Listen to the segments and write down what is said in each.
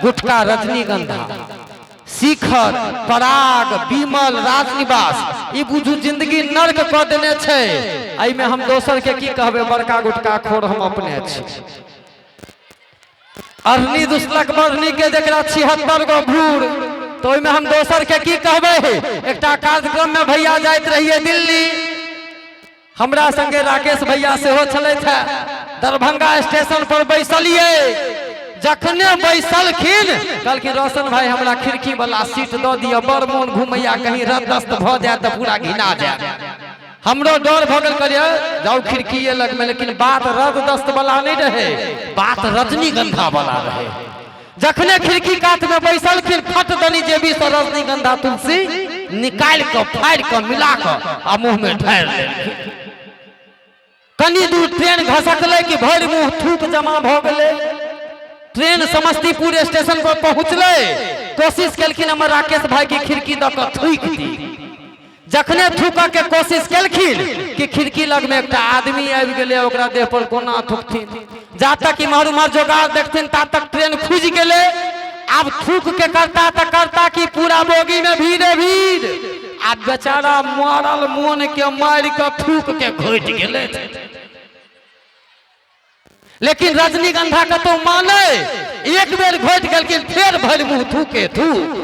गुटका रजनीगंधा शिखर पराग विमल राजनिवास ई बुझू जिंदगी नर्क कऽ देने छै। एहिमे हम दोसर के की कहबै, बड़का गुटका खोर हम अपने छी। अरनी दुसलक मरनी के जकरा 76 गो भूर, तो ओहिमे हम दोसर के की कहबै। एकटा कार्यक्रम में भैया जाइत रहिए दिल्ली, हमरा संगे राकेश भैया सेहो छलथि है। दरभंगा स्टेशन पर बैसलिए, जखने बैसलखिन कहलखिन रोशन भाई हमरा खिड़की वाला सीट दऽ दिअ, बड़ मोन घुमैया, कहीं रदस्त भऽ जाए तऽ पूरा घिना जाए। हमरो डर भऽ गेल, कहलियै जाउ खिड़कीए लगमे, लेकिन बात रद दस्त वाला नहि रहे, बात रजनीगंधा वाला रहे। जखने खिड़की कात में बैसलखिन फट दनी जेबी से रजनीगंधा तुलसी निकालि कऽ फाड़ि कऽ मिला कऽ आ मुंह में ढारि लेलखिन। कनी दूर ट्रेन घसकलै कि भरि मुंह थूक जमा भऽ गेलै। ट्रेन समस्तीपुर स्टेशन पर पहुंचलै, कोशिश केलखिन हमर राकेश भाई की खिड़की दऽ कऽ थूकि दी। जखने थूकऽ के कोशिश केलखिन कि खिड़की लग में एकटा आदमी आबि गेलै, ओकरा देह पर कोना थूकथिन। जा तक इम्हर उम्हर जोगाड़ देखथिन ता तक ट्रेन खुजि गेलै। आब थूक के करता तऽ करता कि पूरा बोगी में भीड़े भीड़, आ बेचारा मरल मोन के मारि कऽ थूक के घोटि गेलै। लेकिन रजनीगंधा कतौ माने, एक बेर घोटि गेलखिन फेर भरि मुँह थूके थूक।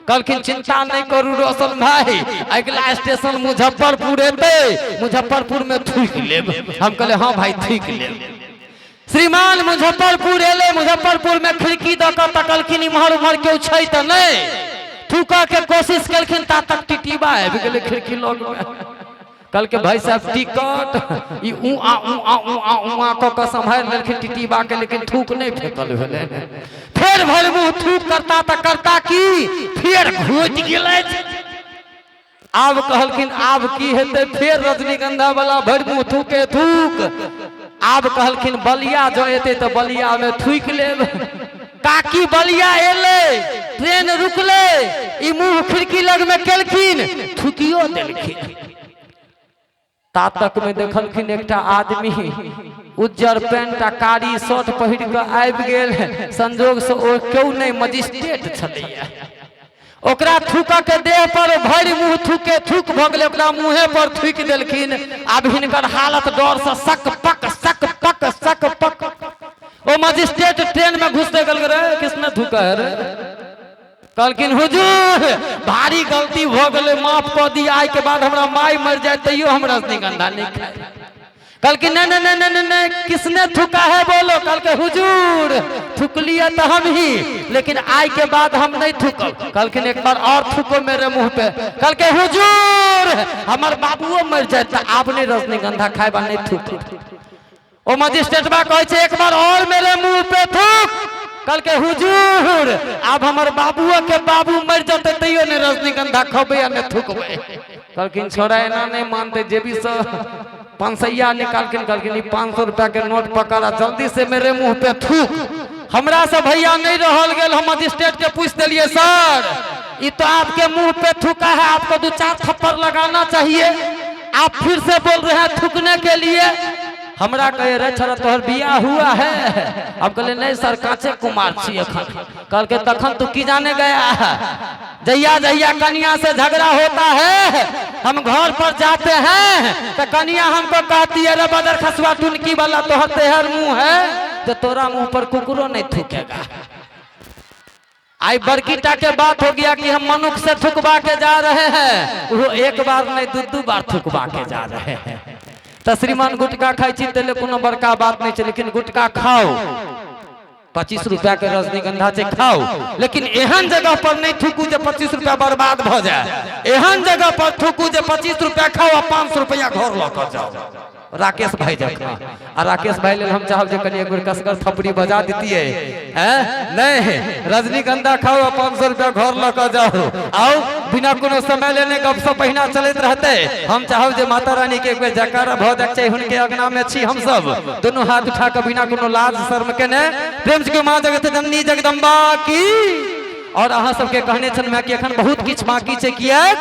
कहलखिन चिंता नहीं करू रोशन भाई, अगला स्टेशन मुजफ्फरपुर एतै, मुजफ्फरपुर में थूक लेब। हम कहले हाँ भाई थूक लेब। श्रीमान मुजफ्फरपुर एले, मुजफ्फरपुर में खिड़की दऽ कऽ तकलखिन इम्हर उम्हर केओ छै तऽ नहि, थूकऽ के कोशिश केलखिन ता तक टिटिबा आबि गेलै खिड़की लग में। कहलकै भाई साहब टिकट, ई ऊ आ ऊ आ ऊ आ ऊ आ कऽ कऽ सम्हारि लेलखिन टिटिबा के, लेकिन थूक नहि फेकल भेलै। फेर भरि मुँह थूक करता तऽ करता की फेर घोटि गेलै। आब कहलखिन आब की हेतै, फेर रजनीगंधा वाला भरि मुँह थूके थूक। आब कहलखिन बलिया जँ एतै तऽ बलिया में थूकि लेब। काकी बलिया एलै, ट्रेन रुकलै, ई मुँह खिड़की लग में केलखिन, थूकियो देलखिन। ता तक में देखलखिन एकटा आदमी उज्जर पैंट आ कारी शर्ट पहिर कऽ आबि गेल। संजोग से ओ केओ नहि मजिस्ट्रेट छलैया। ओकरा थूकऽ के देह पर भरि मुँह थूके थूक भऽ गेलै, ओकरा मुँहे पर थूकि देलखिन। आब हिनकर हालत डर से सक पक सक पक सक पक। ओ मजिस्ट्रेट ट्रेन में घुसते गेल, रे किसने थूका है रे? कहलखिन हुजूर भारी गलती भऽ गेलै, माफ कऽ दिअ, आइ के बाद हमरा माय मरि जाय तैयो हम रजनीगंधा नहि खाय। कहलखिन नहीं नहीं नहीं नहीं नहीं, किसने थूका है बोलो? कहलके हुजूर थूक लिया तो हम ही, लेकिन आय के बाद हम नहीं थूकब। कहलखिन एक बार और थूको मेरे मुंह पे। कहलके हुजूर हमर बाबुओ मर जाए तो आब नहीं रजनीगंधा खाए बा नहीं थूक। ओ मजिस्ट्रेटबा कहै छै एक बार और मेरे मुंह पे थूक। कहलके हुजूर आब हमर बाबुओ के बाबू मर जते तैयो नहीं रजनीगंधा खबे आ नहीं थूकबे। कहलखिन छोड़ा एना नहीं मानते, जेबी से 500 निकालखिन, कहलखिन ई 500 रुपया के नोट पकड़ आ जल्दी से मेरे मुंह पे थूक। हमरा से भैया नहीं रहल गेल, हम मजिस्ट्रेट के पूछ देलिए सर ये तो आपके मुंह पे थूका है, आपको 2-4 थप्पड़ लगाना चाहिए, आप फिर से बोल रहे हैं थूकने के लिए। हमरा कहे रे छोरा तोहर बियाह हुआ है? हम कहले नहीं सर कांचे कुमार छी अखन। कहलके तखन तू की जाने गया, जहिया जहिया कन्या से झगड़ा होता है हम घर पर जाते हैं तो कन्या हमको कहती है रे बदर खसुआ टुनकी वाला तोहर तेहर मुंह है तो तोरा मुंह पर कुकुरो नहीं थूकेगा। आई बड़की टा के बात हो गया कि हम मनुख से थुकवा के जा रहे हैं, वो एक बार नहीं 2-2 बार थुकवा के जा रहे हैं। तो श्रीमान गुटखा खाई छी तेले कोनो बड़का बात नहीं छै, लेकिन गुटखा खाओ 25 रुपया के रजनीगंधा छै खाओ, लेकिन एहन जगह पर नहीं थूकू जे 25 रुपया बर्बाद भ जाए, एहन जगह पर थूकू जे 25 रुपया खाओ आ 500 रुपया घर लऽ कऽ जाओ। राकेश भाई जकाँ। आ राकेश भाई लेल हम चाहब जे कनि एक बेर कसगर थपड़ी बजा दितियै। हैं नहीं रजनीगंधा खाओ आ 500 रुपया घर लऽ कऽ जाओ। आओ बिना कोनो समय लेने गपशप पहिना चलैत रहतै। हम चाहब जे माता रानी के एक बेर जयकारा भऽ जाय चाही, हुनके अंगना में छी हम सब, दोनों हाथ उठा कऽ बिना कोनो लाज शर्म केने प्रेम से माँ जगत जननी जगदम्बा की। और अहाँ सबके कहने छलहुँ कि एखन बहुत किछु बाकी छै, किएक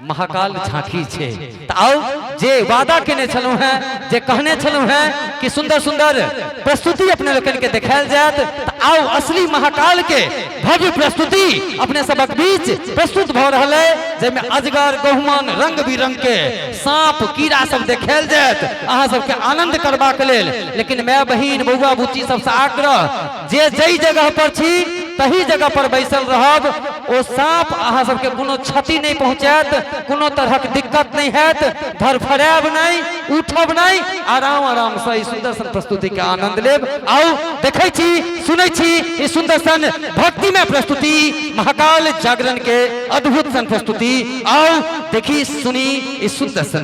महाकाल झांकी छै। तऽ आउ, जे वादा केने छलहुँ हेँ, जे कहने छलहुँ हेँ कि सुंदर सुंदर प्रस्तुति अपने लोकनि के देखायल जायत, तऽ आउ, असली महाकाल के भव्य प्रस्तुति अपने सबक बीच प्रस्तुत भऽ रहल है, जाहिमे अजगर, गहुमन, रंग बिरंग के सांप, कीड़ा सब देखायल जायत अहाँ सबके आनंद करबाक लेल। लेकिन माय, बहिन, बौआ, बुच्ची सबसँ आग्रह जे जाहि जगह पर छी, तही जगह पर बैसल रहब। ओ सांप अहाँ सबके कोनो क्षति नहि पहुँचायत, कोनो तरहक दिक्कत नहि हैत। धरफड़ायब नहि, उठब नहि, आराम आराम से ई सुंदर सन प्रस्तुति के आनंद लेब। आउ, देखै छी, सुनै छी ई सुंदर सन भक्तिमय प्रस्तुति, महाकाल जागरण के अद्भुत सन प्रस्तुति। आउ, देखी, सुनी ई सुंदर सन।